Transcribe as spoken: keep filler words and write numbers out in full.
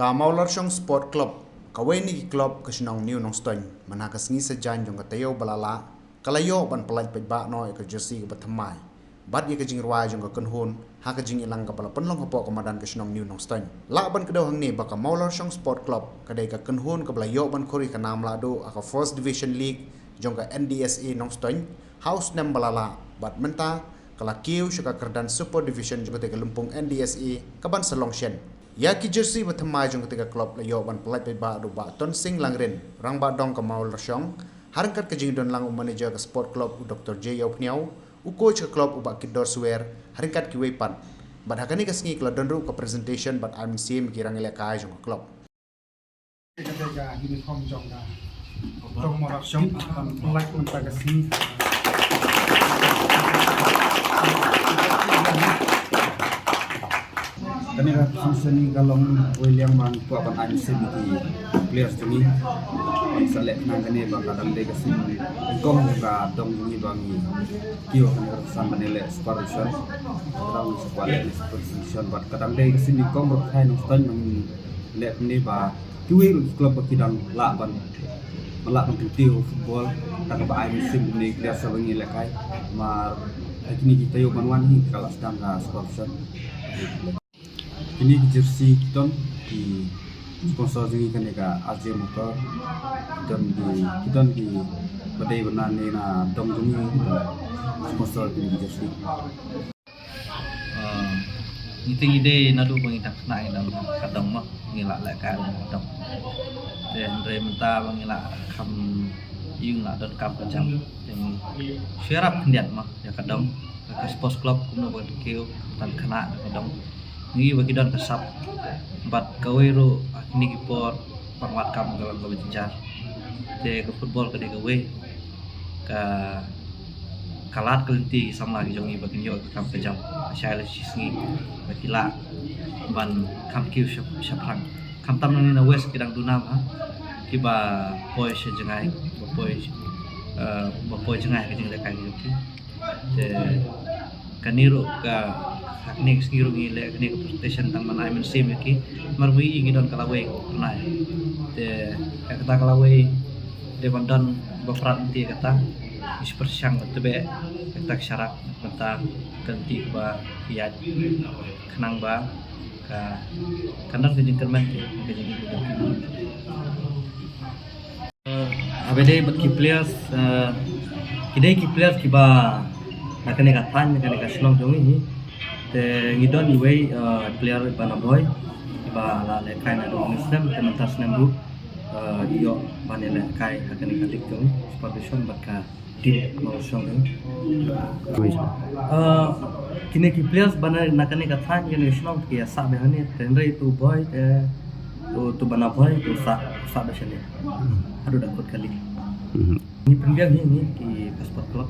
Ka Mawlarshong Sport Club, kawei na ki club ka shnong New Nongstoiñ, mynta ka sngi Saitjaiñ jong ka taïew ba la lah, ka la ïoh ban pyllait paidbah noh ïa ka jersey kaba thymmai bad ïa ka jingrwai jong ka kynhun ha ka jingïalang kaba la pynlong hapoh ka madan ka shnong New Nongstoiñ. Lah ban kdew hangne ba ka Mawlarshong Sport Club ka dei ka kynhun kaba la ïoh ban khur ïa ka nam lahduh ha ka First Division League jong ka N D S A Nongstoiñ ha u snem ba la lah, bad mynta ka la kiew sha ka kyrdan Super Division jong kata ka lympung N D S A kaban sa long shen. Ïa ki jersey ba thymmai jong kata ka club la ïoh ban pyllait paidbah da u Bah Tonsing Langrin, Rangbah Dong ka Mawlarshong, ha ryngkat ka jingdon lang u manager ka Sport Club u Doktor J Ïawphniaw, u coach ka club u Bah Kitdor Swer, ha ryngkat kiwei pat. Bad ha kane ka sngi ka la don ruh ka presentation bad ai mynsiem ki rangialehkai jong ka club. Kata ka uniform jong ka dong Mawlarshong, um, like mynta ka sngi. Kane ka presentation ka long kawei liang ban kwah ban ai mynsiem ïa ki players jong ngi. Sa leh khnang kane ba ka dang dei ka sien nyngkong ka dong jong ngi ba ngi kiew kane ka ruksan ban ïaleh Super Division. Ka dang sa kwah leh Super Division bad ka dang dei ka sien nyngkong ba ka Nongstoiñ nang leh kane ba kiwei ruh ki club ba ki dang lah ban, ban lah ban kyntiew football, kata kaba ai mynsiem ïa ki players ba ngi lehkai. Mar ha kine ki taïew ban wan hi ka la sdang ka Super Division. Kine ki jersey ki don ki sponsor jong ngi, kane ka R J Motor, ki don ki, ki don ki ba dei ba na ne na dong jong ngi ki sponsor kine ki jersey. Ah, ngi te ngi dei naduh ba ngi dang khynnah ngi dang ka dong mo, ngi la lehkai ka dong. Te hynrei mynta ba ngi la kham ïing, la donkam ka jam, te ngi shu ïarap khyndiat mo ïa ka dong. Ka sports club kumno ba ki kiew, tang khynnah ka dong. Ngi ba ki don ka sap. Bad kawei ruh ha kine ki por ba ngi wad kam ka long kaba jynjar. Te ka football ka dei kawei ka, ka lad ka lynti ki samla ki jong ngi ba kin ïoh ka kam ka jam. Shai la shi sngi ba ki lah ban kham kiew shap-, shaphrang. Khamtam nangne na West ki dang duna bha kiba poi sha jngai, ba poi, eh, ba poi jngai ka jinglehkai ka jong ki. Te kane ruh ka, ha kane ka sngi ruh ngi leh kane ka presentation tang ban ai mynsiem ïa ki. Mar ba ngi ngi don ka lawei ka nai. Te kata ka lawei dei ban don ba prat lynti kata. Ngi shu pyrshang ban tbeh kata ka sharak, kata ka lynti ba ïaid khnang ba ka, kan don ka jingkyrmen, ka jingkyrmen. Eh, haba dei bad ki players, eh, ki dei ki players kiba na kane ka thaiñ, na kane ka shnong jong ngi hi. Te ngi don iwei, eh, player ba na Bhoi, ba la lehkai naduh u snem, te mynta snem ruh, eh, ïoh ban ïalehkai ha kane ka league jong ngi, Super Division bad ka team Mawlarshong jong ngi. Wei. Eh, kine ki players ba na, na kane ka thaiñ, kane ka shnong ki ïa sah bha hangne, te hynrei utu u Bhoi, te utu ba na Bhoi, utu u sah, u sah bha shane. Haduh da kut kali. Hmm. Ngi pynbiang hi ngi ki ka sport club.